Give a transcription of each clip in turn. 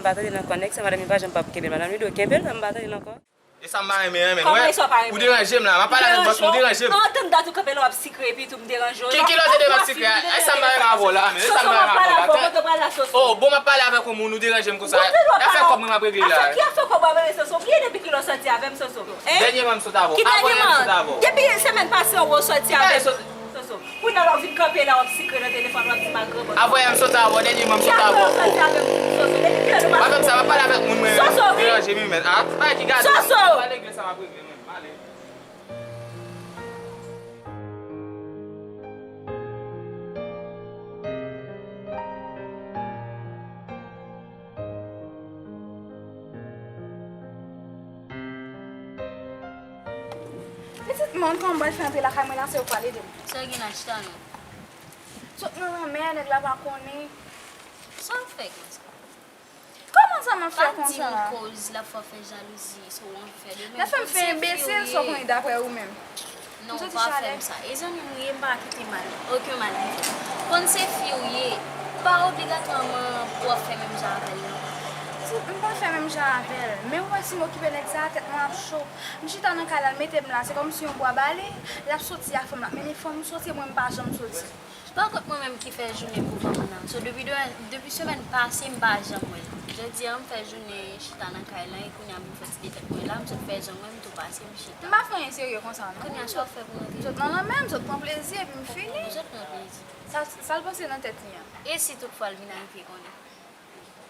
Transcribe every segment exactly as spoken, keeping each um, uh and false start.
pa tande l ankò. Nèg sa, madanm li pa janm p ap kenbe l. Madanm li dwe kenbe l, men m pa tande l ankò. E sa m pa renmen an, men. Kòman e sa w pa renmen? Ou deranje m la. M ap pale avèk bòs mwen, ou deranje m. Nan antann dat ou kanpe la w ap sikre epi tou m deranje w. Ki, ki lè w te dwe m ap sikre a? E sa m pa renmen avè w la, men. E sa m pa renmen avè w la. Mwen te pral la Soso. Oh, bon, m ap pale avèk yon moun, ou deranje m konsa. Afè kòb mwen m ap regle la. Afè ki afè kòb w ap regle Soso? Ki depi kilè w sòti avè m Soso? Hein? Dènyèman m sot avè w. Ki dènyèman? Depi semèn pase w sòti avè m Soso. Kounye a la w vin kanpe la w ap sikre nan telefòn w ap di m ak granmoun. Avè m sot avè w, dènyèman m sot avè w. Ki afè w sòti avè m Soso? Depi kilè nou pa... Pa fè m sa, m ap pale avèk moun mwen. Soso, wi. Deranje m, men. Ah, bagay ki gade. Soso! M pa regle sa m ap regle, men. M ale. Pitit mwen, kòman m pral fè antre lakay mwen la, se ou k pral ede m? Sa w gen la, chita non. Sot nan lanmè, nèg la pa konnen. Sa w fè konsa? Kòman sa m ap fè konsa la? Pa di m koz l ap fè w fè jalouzi, so w anvi fè de menm. L ap fè m fè enbesil, sa w konnen, daprè ou menm. Non, pa fè m sa. E zanmi m ou ye, m pa kite mal, okenn mal rive w. Konn se fi w ye, pa obligatwaman pou w ap fè menm jan avè l non. M pa fè menm jan avè l, men ou wè si m okipe nèg sa a, tèt mwen ap cho. M chita nan kay la, l mete m la, se kòmsi yon bwa bale, l ap soti a fanm la, mennen fanm soti, mwen m pa janm soti. Pa kont mwen menm ki fè jounen pou fanm nan. So, depi de, depi semèn pase, m pa janm wè l. Jodi a, m fè jounen chita nan kay lan, e kounye a, m fè ti detèt mwen la, m sot fè zong mwen, m tou pase, m chita. M pa fè anyen serye konsa, non. Kounye a, sa w fè pou rantre? M sot nan lanmè, m sot pran plezi, epi m fini. Ou sot pran plezi? Sa, sa l panse nan tèt li an? E si tout fwa l vin al vye konnen?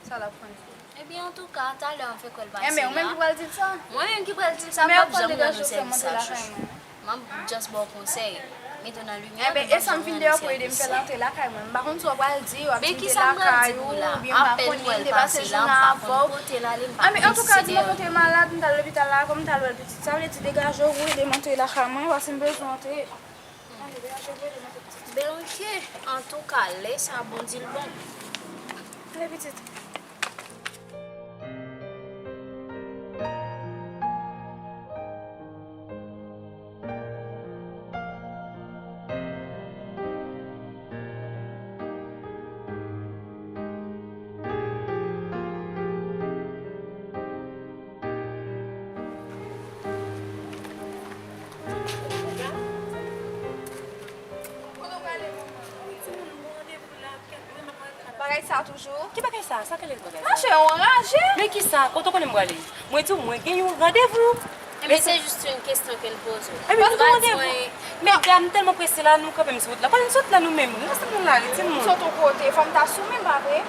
Sa l ap konnen. Ebyen, antouka, talè m fè kwè l pase la. Enben, ou menm ki pral di l sa? Mwen menm ki pral di l sa, m p ap janm rann ou sèvis sa, chouchou. M ap just ba w konsèy. Mete w nan limyè, men m p ap janm rann ou sèvis sa. Enben, e sa m vin deyò pou ede m fè l antre lakay mwen. M pa konn sa w pral di, w ap di m te lakay ou, oubyen m pa konnen, m te pase jounen avè w. Enben, antouka, di mwen kontre malad, m t al lopital la, kòm m t al wè l pitit. Sa vle di degaje w pou ede m antre lakay mwen, paske m bezwen antre. Belonche, antouka, lè sa bon, di l bon. Ale, pitit. Bagay sa toujou. Ki bagay sa? Sa ki rele bagay sa? Mache, ou anraje. Men ki sa? Kote w konnen m prale? Mwen di w, mwen gen yon randevou. Enben, se jis yon kesyon ke n poze w. Enben, nou gen randevou. Medam, m tèlman prese la, nou kanpe m sou wout la. Kote n sot la nou menm? Nou sot nan lari, timoun. M sot yon kote, fò m ta sou men, pa vre?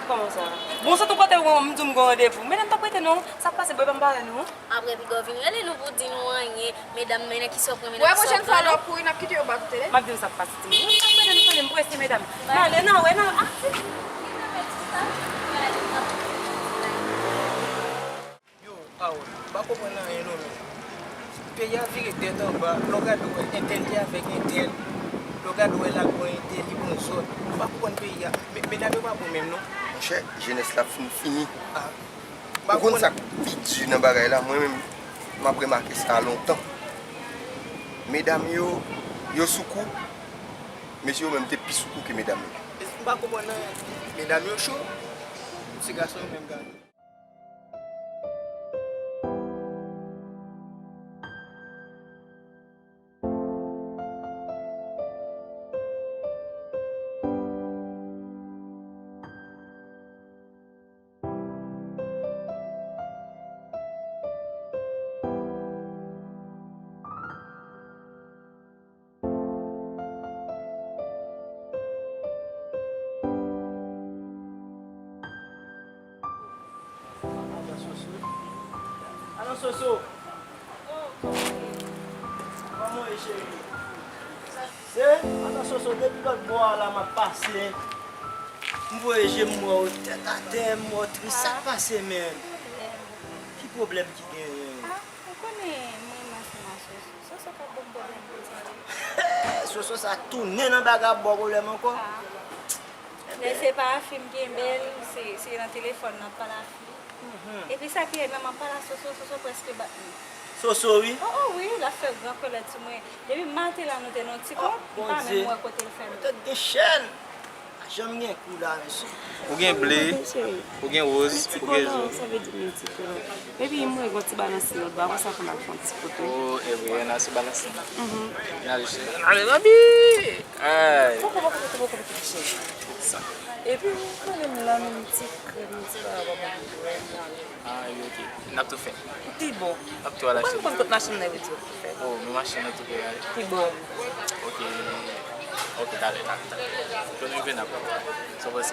Kòman sa? Bon, sot yon kote, m di w m gen randevou. Medam, pa prete non. Sa k pase, bwè pa m pale non. Apre, piga w vin rele nou pou di nou anyen. Medam, men nan kisa w pran, men nan kisa w pran non. Wè, pwochèn fwa lè w ap kouri, n ap kite yo ba kote. M ap di w sa k pase, timoun. Mwen pa prete, nou konnen m prese, medam. M ale, nan, wè, nan. Yo, Harold, m pa konprann anyen non, men. Peyi a vire tèt anba, lè w gade w wè entèl te avèk entèl, lè w gade w wè l ap pran entèl, li pran zòt. M pa konprann peyi a. Me-, medam yo pa bon menm non. Monchè, jenès la fin fini. Ah. Ou konn sa k pi di nan bagay la? Mwen menm, m ap remake sa lontan. Medam yo, yo sou kou, mesye yo menm te pi sou kou ke medam yo. M pa konprann anyen. Medam yo cho, se gason yo menm gade. Alò, Soso. Kòman w ye, cheri? Se, alò, Soso, depi lòt bò a la, m ap pase. M voye je m, m wè w tèt atè, m wè w tris. Sa k pase, menm? Ki pwoblèm ki genyen? Ah, ou konnen, mwen renmen ansanm ak Soso. Soso k ap ban m pwoblèm konsa. Soso sa tounen nan bagay ap ba w pwoblèm ankò. Ah. Lè se pa a fi m kenbe l, se, se nan telefòn nan pale a fi. Mhm. Epi sa ki rèd la, m ap pale a Soso, Soso prèske bat mwen. Soso, wi? Oh, oh, wi, l ap fè gran kòlèt sou mwen. Depi maten la, nou te nan ti kont, m pa menm wè kote l fè m. Petèt gen chèn. Jan m gen kou la, mesye. Ou gen ble, ou gen woz, ou gen jòn. Sa vle di miltikolò. Epi mwen gen ti balansi lòt bò, apre sa pou n al fè yon ti foto. Oh, e vre, n al sou balansi. Mhm. N al jwe. Ale, Babi! Ay. Poko, poko, poko, poko, poko, cheri. Sa. Epi, mwen menm la, menm ti krèm, ti bagay, bagay, bagay. Ah, wi, ok. N ap tou fè. Pi bon. N ap tou al achte. Ou pa konn kot machann nan rete pou fè. Oh, men machann nan tou prè ale. Pi bon. Ok. Ok, talè, talè, talè. Lè nou rive, n ap wè. Sa w panse?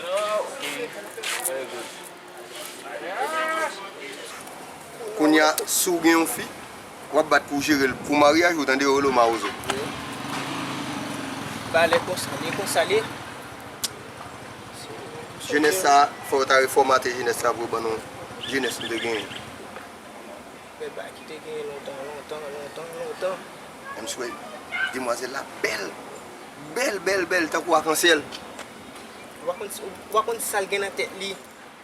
Ok. Very good. Kounye a, si w gen yon fi, w ap bat pou w jere l pou maryaj ou, tande, yo rele w mawozo. Bagay konsa, li konsa li ye. Jenès sa, fò yo ta refòmate jenès sa pou yo ban nou jenès nou te genyen. Bèl bagay ki te genyen lontan, lontan, lontan, lontan. M swè, demwazèl la bèl, bèl, bèl, bèl, tankou akansyèl. Ou pa konn, ou pa konn sa l gen nan tèt li.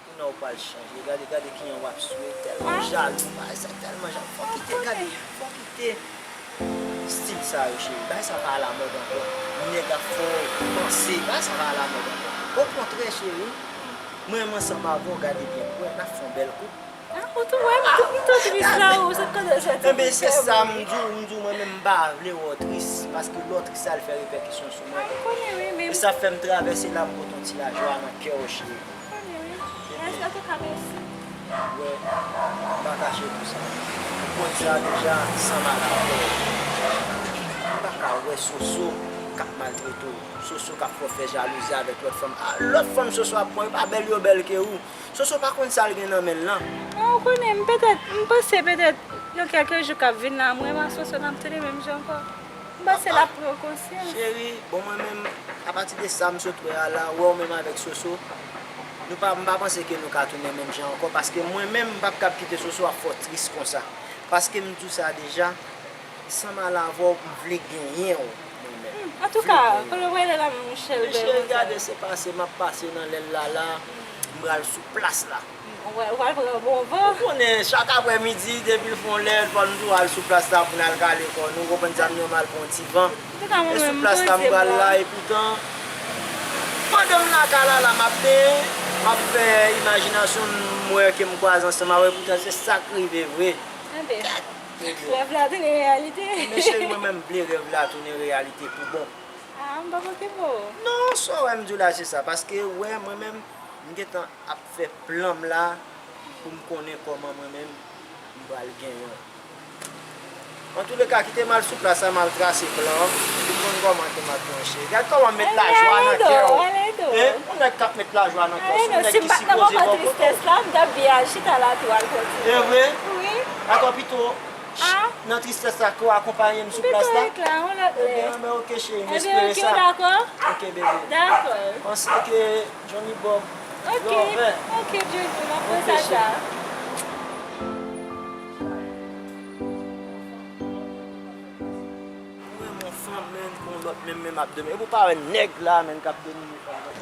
Kounye a ou pral chanje. Gade, gade kijan w ap swe. Tèlman jalou, bagay sa tèlman jalou. Fò kite, gade, fò kite stil sa yo, cheri. Bagay sa pa alamòd ankò. Nèg ap fè w panse. Bagay sa pa alamòd ankò. Okontrè, cheri, mwen menm ansanm avè w, gade byen pou wè, n ap fè yon bèl koup. Ah, ou tou wè m tou, m tou tris la, ou sot kote w soti. Enben, se sa m di w, m di w, mwen menm m pa vle wè w tris, paske lè w tris la, l fè repèkisyon sou mwen. Ou konnen wi, men. E sa fè m travèse la, m pote yon ti lajwa nan kè w, cheri. Konnen wi. Mèsi, antouka, mèsi. Wè, m pa kache tou sa. Ou konn sa deja, san mal avè w. M pa ka wè Soso k ap maltrete w. Soso k ap fè w fè jalouzi avèk lòt fanm. Ah, lòt fanm Soso ap pran yo pa bèl, yo bèl ke ou. Soso pa konn sa l gen nan men l lan. Ah, ou konnen, m petèt, m panse petèt nan kèlke jou k ap vin la, mwen menm ak Soso n ap tounen menm jan ankò. M panse l ap pran konsyans. Cheri, bon, mwen menm, apati de sa m sot wè a la, wè w menm avèk Soso, nou pa, m pa panse ke nou ka tounen menm jan ankò, paske mwen menm, m p ap kab kite Soso ap fè w tris konsa. Paske m di w sa deja, san mal avè w, m vle genyen w, mwen menm. Hmm, antouka, kote w prale la menm, Michel? Michel, gade, se pase, m ap pase nan lèl la, la, m pral sou plas la. Ou pral, ou pral pran bon van. Ou konnen, chak aprèmidi, depi l fè yon lè, fò n tou al sou plas la pou n al kale kò nou, ou konprann sa, m di w, m al pran yon ti van. E sou plas la, m pral la, e poutan, pandan m lakay la, la, m ap benyen, m ap fè imajinasyon m, m wè ke m kwaze ansanm avè w, e poutan se sa k rive vre. Enben, rèv la tounen reyalite. Men cheri, mwen menm, m vle rèv la tounen reyalite pou bon. Ah, m p ap okipe w. Non, sa w wè m di w la, se sa, paske, wè, mwen menm, m gentan ap fè plan m la pou m konnen kòman mwen menm m pral genyen w. Antouleka, kite m al sou plas la, m al trase plan an, pou m konn kòman ke m ap tranche. Gad kòman m met lajwa nan kè w. Eh, yon nèg k ap met lajwa nan kè w, se yon nèg ki sipoze ba w kote w. Si m pa t nan moman tristès la, m t ap byen al chita la tou al kontinye. E vre? Wi. Dakò, pito, nan tristès la, ke w akonpaye m sou plas la? Pito ret la, yon lòt lè. Ebyen, ebyen, ok, cheri, m espere sa. Ebyen, ok, ou dakò? Ok, bebe. Dakò. Panse ke Johnny Bob. Ok, ok, Johnny, m ap panse a sa. Mwen, mon fanm, menm, kon lòt, menm, menm ap dòmi. Epi w pa wè nèg la, menm, k ap domine fanm nan.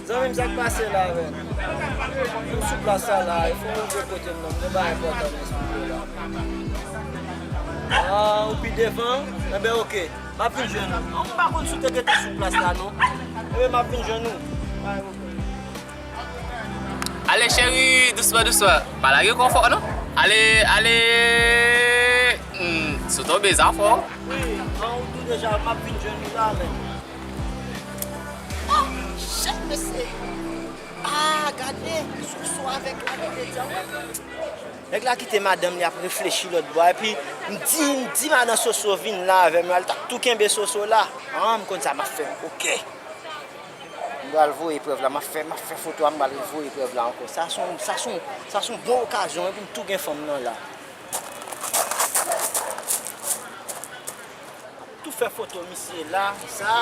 Zanmi m, sa k pase la, menn? M sou plas sa la, e fò m ouvri kote m nan, m gen bagay enpòtan m esplike la. Ah, ou pi devan? Enben, oke. M ap vin jwenn ou. Ou pa konn si w te gentan sou plas la, non? Enben, m ap vin jwenn ou. Ale, cheri, dousman, dousman. Pa lage kò w fò, non. Ale, ale. Hmm, si w tonbe, sa fò. Wi, an ou tou deja, m ap vin jwenn ou la, menn. Oh, shit, mesye. Ah, gade, Soso avèk la, gade, djòl. Nèg la kite madanm li ap reflechi lòt bò a, epi m di, m di madan Soso vin la avè m, al t ap tou kenbe Soso la. Ah, m konn sa m ap fè. Oke. M pral voye prèv la, m ap fè, m ap fè foto a, m pral voye prèv la ankò. Sa se yon, sa se yon, sa se yon bon okazyon wi pou m tou gen fanm nan la. Tou fè foto misye la, sa,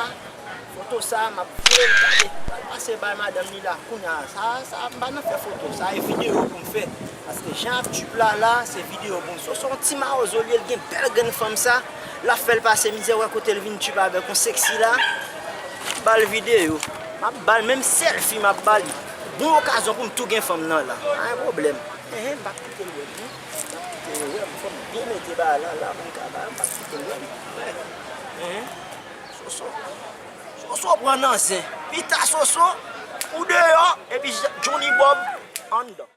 foto sa, m ap voye l gade. Pral pase bay madanm li la, kounye a, sa, sa, m pa nan fè foto, sa e videyo pou m fè. Paske jan ap tchip la, la, se videyo pou m. Soso, yon ti mawozo li ye, l gen bèl grenn fanm sa, l ap fè l pase mizè, wè kote l vin tchip avèk yon seksi la, ba l videyo. M ap ba l, menm sèlfi m ap ba li. Bon okazyon pou m tou gen fanm nan la, pa gen pwoblèm. Enhen, m p ap kite l wè m non. M p ap kite l wè m, fò m byen mete bagay la, la pou m ka ba l, m p ap kite l wè m. Enhen. Soso. Soso pran nan zen. Pita Soso, ou deyò, epi Johnny Bob anndan.